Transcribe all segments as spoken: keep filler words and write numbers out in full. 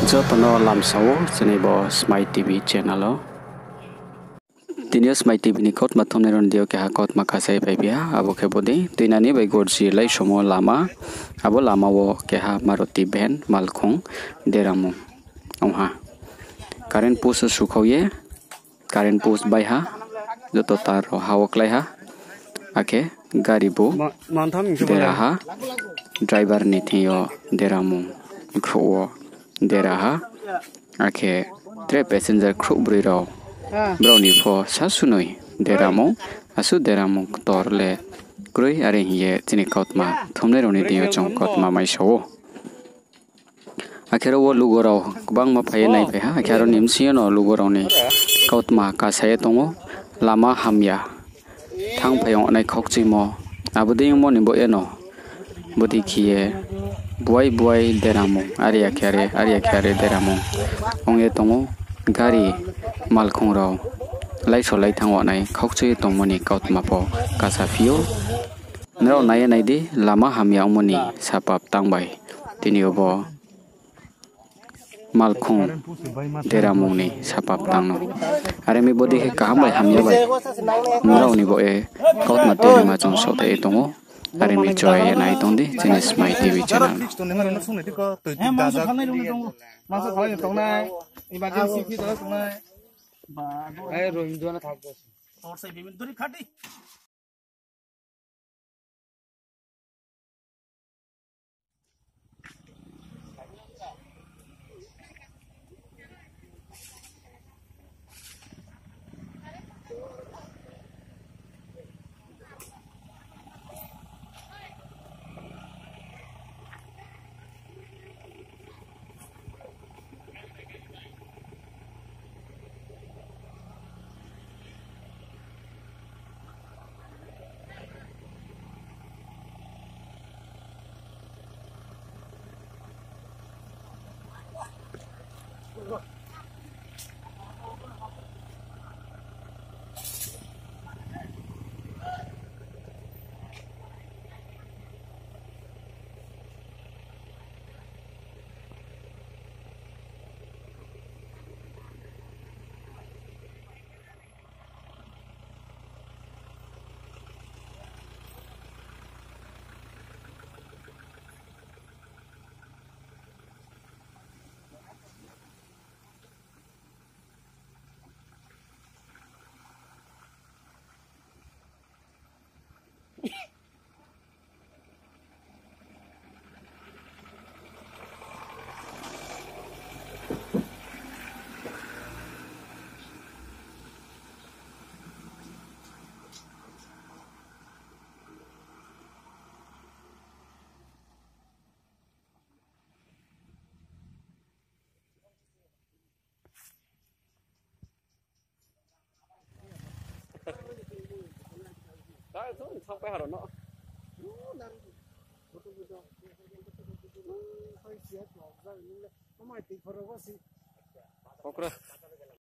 Joto no lamsa ou chini bo Smai TV channel o. Tini yo Smai TV ni kautma thumnai rao ni deing yo keha kautma kasa ye phaiphi ha, abo khe bodei, tuinani bai gorji laisomo lama, abo lama wo keha Maruti van malkhong deramung ong ha. Current post wo sukhau ye, current post bai ha, joto tar rao ha wo klái ha, akhe gari bo dera ha, driver ni thing yo deramung, khrouh wo dera ha, akhe tre passenger khrouhbroi rao, brao ni pho sasunoi deramung, asuh deramung ktor le kroi, are hing ye chini kautma thumnai rao ni deing yo chung kautma maisa ou. Akhe aro wo lugo rao kbangma phai ye naiphai ha, akhe aro ni bsing yo no lugo rao ni kautma kasa ye tong ou, lama hamya, thanngphai yag nai khaukchuimo, abo dei ongmo ni baoh ye no, bodei khe ye buai buai deramung, are ya khe are, are ya khe are deramung ong ye tong ou, gari malkhong rao laiso lai thanng yag nai khaukchui ye tongmo ni kautma pho kasa phi ou. Nrao nai ye nai di, lama hamya ongmo ni sapap tang bai tini yo bo malkhong deramung ni sapap tang no. Are mi bodei khe kaham bai hamya bai nrao ni baoh ye kautma tei rima chung saohthai ye tong ou. Are mi choi ye nai tong di chini Smai TV channel no.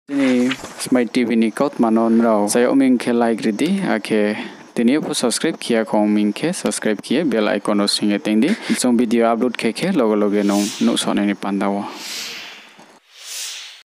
Chini Smai TV ni kautma no nrao chayag ming khe like ri di, akhe tini yo pho subscribe khe ya khong ming khe subscribe khe ye bell icon no swing ye teng di. Chung video upload khe khe loge loge nung nuhsao nai ni panda wo.